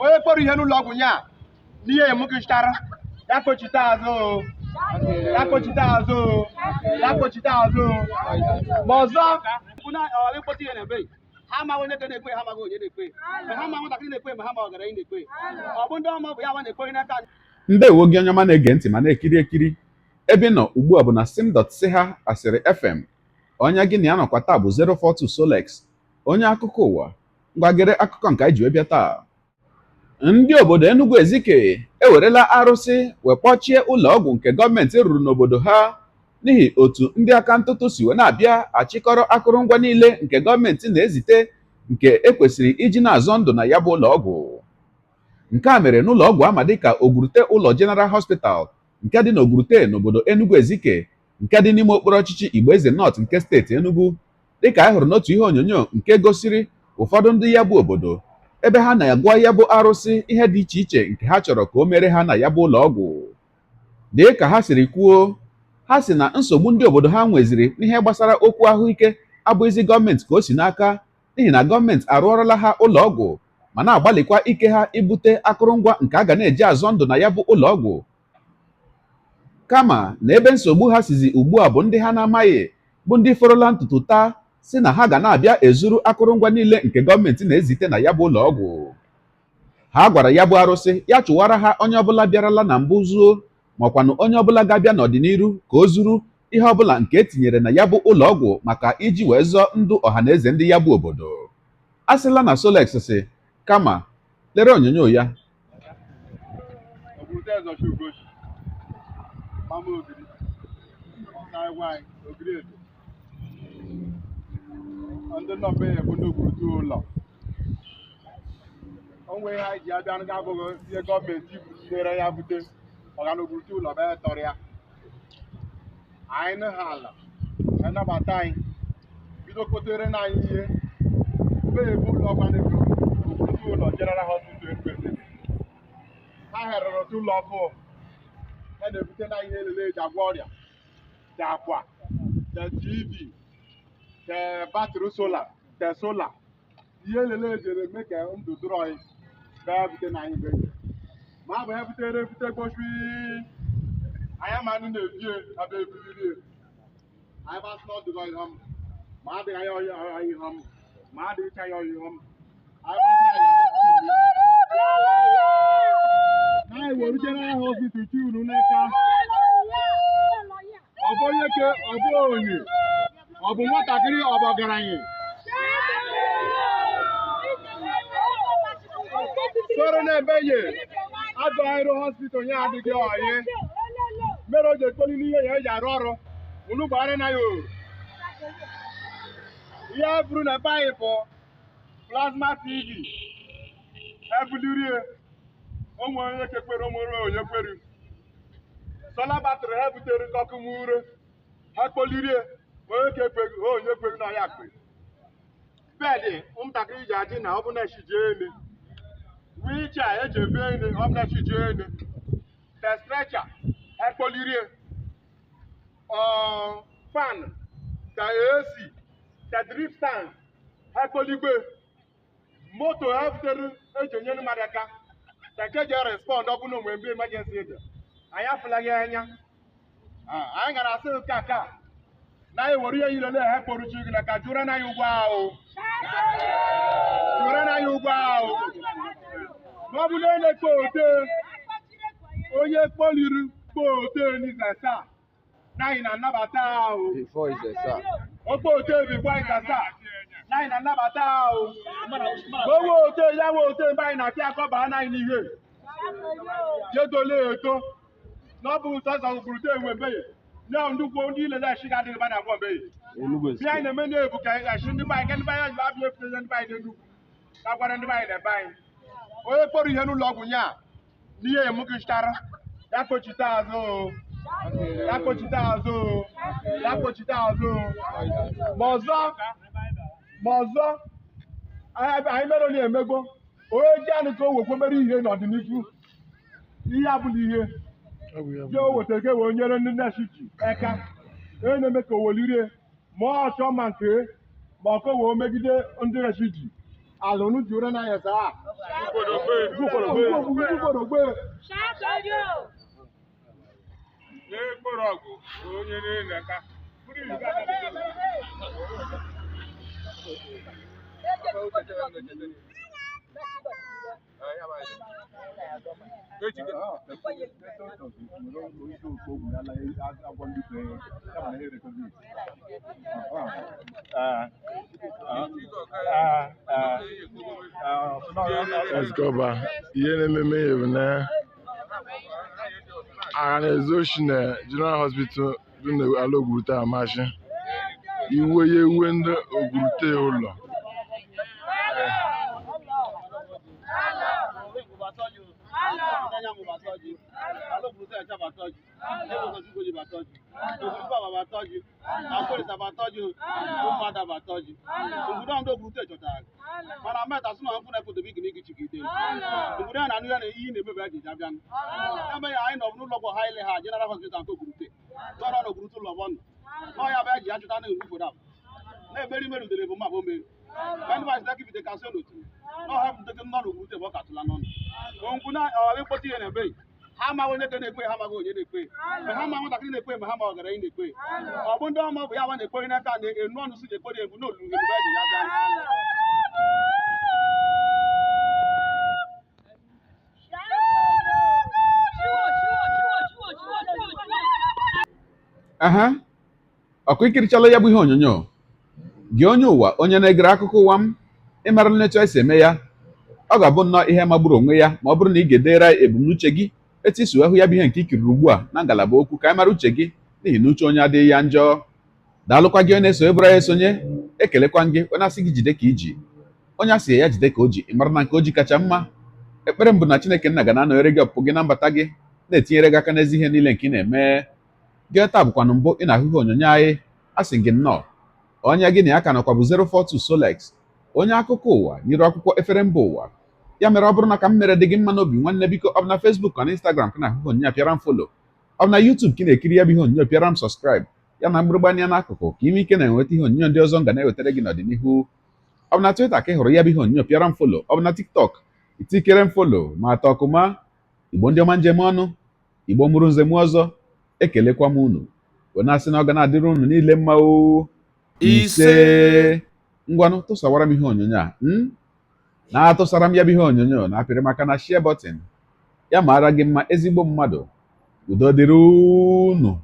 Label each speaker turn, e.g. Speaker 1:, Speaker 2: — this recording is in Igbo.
Speaker 1: Onye kpọrọ ihe n'ụlọ ọgwụ ya n'ihe emugichara ya kpochite azụ o. Ya kpochite azụ o. Ya kpochite azụ o. Ma ọzọ
Speaker 2: Ha amaghị onye na-ekwe, ha amaghị onye na-ekwe, ma ha amaghị nwatakịrị na-ekwe, ma ha ma ọgaranya na-ekwe. Ọ bụ ndị ọma bụ ya nwa na-ekwe n'aka.
Speaker 3: Ndewo gị, onye ọma na-ege ntị ma na-ekiri ekiri. Ebe ị nọ ugbu a bụ na sim.si ha asịrị FM. Onye gị na ya nọkwa taa bụ 042 Solex, onye akụkọ ụwa. Ngwagere akụkọ nke anyị ji wee bịa taa. Ndị obodo Enugu Ezike ewerela arụsị wee kpọchie ụlọ ọgwụ nke gọọmenti rụrụ n'obodo ha n'ihi otu ndị aka ntụtụ si wee na-abịa achịkọrọ akụrụngwa niile nke gọọmenti na-ezite nke ekwesịrị iji na-azọ ndụ na ya bụ ụlọ ọgwụ. Nke a mere n'ụlọ ọgwụ ama dịka Ogwurute Ụlọ General Hospital nke dị n'Ogwurute n'obodo Enugu Ezike nke dị n'ime okpuru ọchịchị Igboeze North nke steeti Enugu, dịka anyị hụrụ n'otu ihe onyonyo nke gosiri ụfọdụ ndị ya bụ obodo ebe ha na-agwa ya bụ arụsị ihe dị iche iche nke ha chọrọ ka o mere ha na ya bụ ụlọ ọgwụ. Dị ka ha siri kwuo, ha sị na nsogbu ndị obodo ha nweziri n'ihe gbasara okwu ahụike abụghịzi gọọmenti ka o si n'aka, n'ihi na gọọmenti arụọrọla ha ụlọ ọgwụ ma na-agbalịkwa ike ha ibute akụrụngwa nke a ga na-eji azọ ndụ na ya bụ ụlọ ọgwụ, kama na ebe nsogbu ha sizi ugbu a bụ ndị ha na-amaghị, bụ ndị forola ntutu taa, si na ha ga na-abịa ezuru akụrụngwa niile nke gọọmenti na-ezite na ya bụ ụlọ ọgwụ. Ha gwara ya bụ arụsị ya chụwara ha onye ọbụla bịarala na mbụ zuo, makwanụ onye ọbụla ga-abịa n'ọdịnihu, ka o zuru ihe ọbụla nke etinyere na ya bụ ụlọ ọgwụ maka iji wee zọọ ndụ ọhaneze ndị ya bụ obodo. A sịla na Solex si, kama lere onyonyo ya.
Speaker 1: Ogwurute Ezochi Ugochi, Mama Ogiri, na-agwa anyị Ogiri Edo. Ndị nnọkọ ya bụ ndị Ogwurute Ụlọ. Onwe ihe anyị ji abịa nga abụghị ihe gọọmenti butere ya bute ọga na Ogwurute Ụlọ bụ tọrọ ya. Anyị nụ ha ala, anabata anyị, bido kotere na anyị ihe. Mgbe ebu ụlọ ọgwụ adịghị Ogwurute Ụlọ General Hospital Enugu Ezike. Ha herụrụ otu ụlọ ọfụ ha na-ebute na ihe elele eji agwọ ọrịa, te akwa, te TV, te battery solar, te solar, ihe elele eji eme ka ndụ dụrụ anyị bịa bute na anyị be. Ma abụ ha butere ebute gbochi anyị ama ndị na-ebie ebe ebilirie anyị basị na ọdụgọ ihe ọma ma adịghị anyị ọyị ihe ọma ma adịghịcha ya ọyị ihe ọma anyị basị na anyị anyị were General Hospital chi unu n'aka. Ọ bụ onye ke, ọ bụ onye, ọ bụ nwatakịrị, ọ bụ ọgaranya soro na-ebe ye adụ arụ hospital ya adịghị ọyị mere o ji ekpoli n'ihe ya eji arụ ọrụ unu gbara na ya oru. Ihe bụrụ na ebe anyị bụ plasma TV ebulirie onwe onye kekwere onwere onye kwere solar battery ha butere kọkụmure ha kpolirie onye kekweghị onye kweghị na ya kwe bed ụmụntakịrị ji adị na ọ bụ na eshiji ene wheelchair eji ebe ene ọ bụ na eshiji ene te stretcher ekpolirie fan te AC te drip stand ekpoligwe moto ha butere eji enyere mmadụ aka te nke ji respond ọ bụ na onwe mgbe emergency dị. Anyị afụlaghị anya. Anyị gara asị nke a ka na anyị were ihe niile na ha kporuchi gị na ka jụrụ na anyị ụgwọ ahụ, jụrụ na anyị ụgwọ ahụ. Ma ọ bụ na onye na-ekpo ote onye kpoliri kpo ote n'izasa na anyị na-anabata ahụ.
Speaker 4: Before is a sir.
Speaker 1: Okpo ote before izasa na anyị na-anabata ahụ. Owe ote ya we ote mgbe anyị na-apịa akọba na anyị n'ihe jedole eto na ọ bụ sọsọ Ogwurute enwe mbeye na ndị ugbo ndị ile na-eshi ga-adịghị ba na agwọ mbeye.
Speaker 4: Enugu
Speaker 1: Ihe anyị na-eme na-ebu ka anyị ga-achị ndị be anyị ka ndị be anyị abịa efute ndị be anyị n'Enugwu ka gwara ndị be anyị na-ebe anyị. Onye kpọrọ ihe n'ụlọ ọgwụ ya n'ihe emugichara ya kpochite azụ o. Ya kpochite azụ o. Ya kpochite azụ o. Ma ọzọ, ma ọzọ anyị mere onye emego onye ji anụ ka o wekwe mere ihe n'ọdịnihu ihe abụla ihe je o wetara ka e wee nyere ndị nne ji eka onye na-eme ka o welirie ma ọ chọọ ma nke ma ọ ka o wee megide ndị nne ji ala unu ji ụra na ya saa.
Speaker 4: Ezikoba ihe na-ememe ya bụ na agha na-ezu oshi na General Hospital dị n'ala Ogwurute Amashi. Iwe ya ewe ndị Ogwurute ụlọ.
Speaker 2: Mana meta sị na ọkụ na-ekwodobe gị n'igi chigide obodo a na-anụ ya na iyi na-emebe eji abịa ebe ya anyị nọ n'ụlọ ọgwụ ha ile ha General Hospital nke Ogwurute tọrọ na Ogwurute ụlọ bọnụ n'ọya bụ eji achụta na egwu fodo na-emeri meri udere bụ mabụ meri ndị basị dakibite ka so n'otu n'ọha bụ ndeke nọ n'Ogwurute bụ ọ katụla n'ọnụ ngwu na ọrụ mkpọtụ ihe na-ebe ha amaghị onye na-ekwe, ha amaghị onye na-ekwe, ma ha amaghị nwatakịrị na-ekwe, ma ha ma ọgaranya na-ekwe. Ọ bụ ndị ọma bụ ya nwa na-ekwe n'aka na-enu ọnụ si na-ekwe egwu n'olu ebube eji ya bịa.
Speaker 3: Aha, ọkụ ikirichala ya bụ ihe onyonyo gị, onye ụwa, onye na-egere akụkọ ụwa m. Ịmara nletu esi eme ya, ọ ga-abụ nnọọ ihe magburu onwe ya ma ọ bụrụ na ị ga-edere anyị ebumnuche gị etu isi wee hụ ya bụ ihe nke ikiriri ugbu a na ngalaba okwu, ka anyị mara uche gị, n'ihi na uche onye adịghị ya njọ. Daalụkwa gị onye na-eso ebụrụ ya esonye. Ekelekwa gị onye asị gị jide ka iji, onye asị ya jide ka o ji. Ị mara na nke o ji kacha mma. Ekpere m bụ na Chineke nna ga na-anọnyere gị, ọpụpụ gị na mbata gị, na-etinyere gị aka n'ezi ihe niile nke ị na-eme. Gị taa bụkwanụ mbụ ị na-ahụ ihe onyonyo anyị, asị gị nnọọ. Onye gị na ya ka nọkwa bụ 042 Solex, onye akụkọ ụwa nyere akwụkwọ efere mba ụwa. Ya mere, ọ bụrụ na ka m mere dị gị mma n'obi, nwanne, biko, ọ bụ na Facebook na Instagram ka na-ahụ ihe onyonyo a, pịara m follow. Ọ bụ na YouTube ka ị na-ekiri ya bụ ihe onyonyo, pịara m subscribe, ya na mgbịrịgba anya n'akụkụ, ka ime ike na-enweta ihe onyonyo ndị ọzọ m ga na-ewetara gị n'ọdịnihu. Ọ bụ na Twitter ka ị hụrụ ya bụ ihe onyonyo, pịara m follow. Ọ bụ na TikTok, itikere m follow ma atọ ọkụma. Igbo ndị ọma, njem ọnụ Igbo mụrụ nze m ọzọ, ekelekwa m unu wee na-asị na ọ ga na-adịrị unu niile mma o. Ise. Ngwanụ, tụsawara m ihe onyonyo a na-atụsara m ya bụ ihe onyonyo na-apịrị maka na share button ya. Mara gị mma, ezigbo mmadụ. Udo dịrị unu.